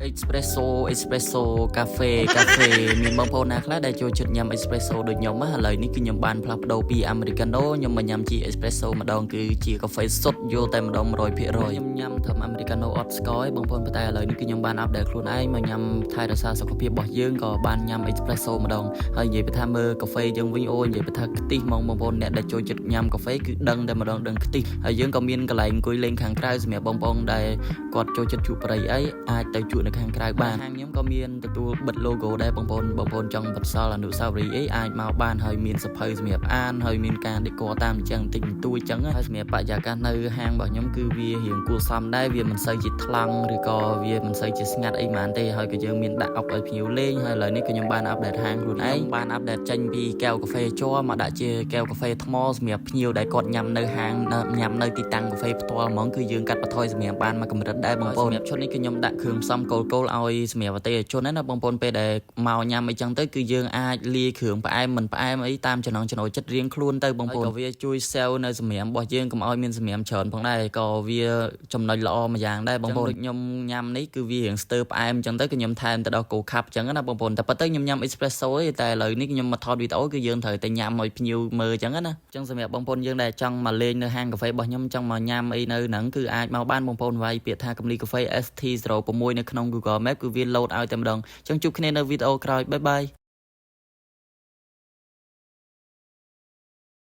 Espresso Espresso កាហ្វេកាហ្វេមានបងប្អូនណាខ្លះដែលចូលចិត្តញ៉ាំ Espresso ដូចខ្ញុំណាឥឡូវនេះគឺខ្ញុំបានផ្លាស់ប្ដូរពី Americano ខ្ញុំមកញ៉ាំជា Espresso ម្ដងគឺជាកាហ្វេសុទ្ធយកតែម្ដង100%ខ្ញុំញ៉ាំត្រឹម Americano អត់ស្ករឯងបងប្អូនប៉ុន្តែឥឡូវនេះគឺខ្ញុំបាន update ខ្លួនឯងមកញ៉ាំថែរក្សាសុខភាពរបស់យើងក៏បានញ៉ាំ Espresso ម្ដងហើយនិយាយពីថាមើលកាហ្វេយើងវិញអូនិយាយពីថាខ្ទិះហ្មងបងប្អូនអ្នកដែលចូលចិត្តញ៉ាំកាហ្វេគឺដឹងតែម្ដងដឹងខ្ទិះហើយយើងក៏មានកន្លែងអង្គុយលេងខាងក្រៅសម្រាប់បងប្អូនដែលគាត់ចូលចិត្តជក់ប្រៃអីអាចទៅជក់នៅខាងក្រៅបានហាងខ្ញុំក៏មានទទួលបិទ logo ដែរបងប្អូនបងប្អូនចង់បិទសល់អនុស្សាវរីយ៍អីអាចមកបានហើយមានសភៅសម្រាប់អានហើយមានការ decor តាមអញ្ចឹងតិចបន្តួចអញ្ចឹងហើយសម្រាប់បរិយាកាសនៅហាងរបស់ខ្ញុំគឺវារៀងគួរសមដែរវាមិនសូវជាថ្លង់ឬក៏វាមិនសូវជាស្ងាត់អីហ្មងទេហើយក៏យើងមានដាក់អុកឲ្យភ្ញៀវលេងហើយឥឡូវនេះក៏ខ្ញុំបាន update ហាងខ្លួនឯងបាន update ចេញពីកែវកាហ្វេជ័រមកដាក់ជាកែវកាហ្វេថ្មសម្រាប់ភ្ញៀវដែលគាត់ញ៉ាំនៅហាងញ៉ាំនៅទីតាំងកាហ្វេផ្ទាល់ហ្មងគឺយើងកាត់បន្ថយសម្រាប់បានមកកម្រិតដែរបងប្អូនសម្រាប់ឈុតនេះគឺខ្ញុំដាក់គ្រឿងផ្សំគោលគោលឲ្យសម្រាប់អតិថិជនណាបងប្អូនពេលដែលមកញ៉ាំអីចឹងទៅគឺយើងអាចលាយគ្រឿងផ្អែមមិនផ្អែមអីតាមចំណង់ចំណូលចិត្តរៀងខ្លួនទៅបងប្អូនក៏វាជួយ sell នៅសម្រាមរបស់យើងកុំឲ្យមានសម្រាមច្រើនផងដែរក៏វាចំណុចល្អមួយយ៉ាងដែរបងប្អូនដូចខ្ញុំញ៉ាំនេះគឺវារៀងស្ទើរផ្អែមចឹងទៅគឺខ្ញុំថែមទៅដល់គោខាប់ចឹងណាបងប្អូនតែប៉ុន្តែខ្ញុំញ៉ាំ espresso ទេតែឥឡូវនេះខ្ញុំមកថតវីដេអូគឺយើងត្រូវតែញ៉ាំឲ្យភ្ញៀវមើលចឹងណាចឹងសម្រាប់បងប្អូនយើងដែលចង់មកលេងនៅហាងកាហ្វេរបស់ខ្ញុំចង់មកញ៉ាំអីនៅហ្នឹងគឺអាចមកបានបងប្អូនវាយពាក្យថាកំលីកាហ្វេ ST06 នៅក្នុង Google Map គឺវា load ឲ្យតែម្ដងចឹងជួបគ្នានៅវីដេអូក្រោយ bye bye.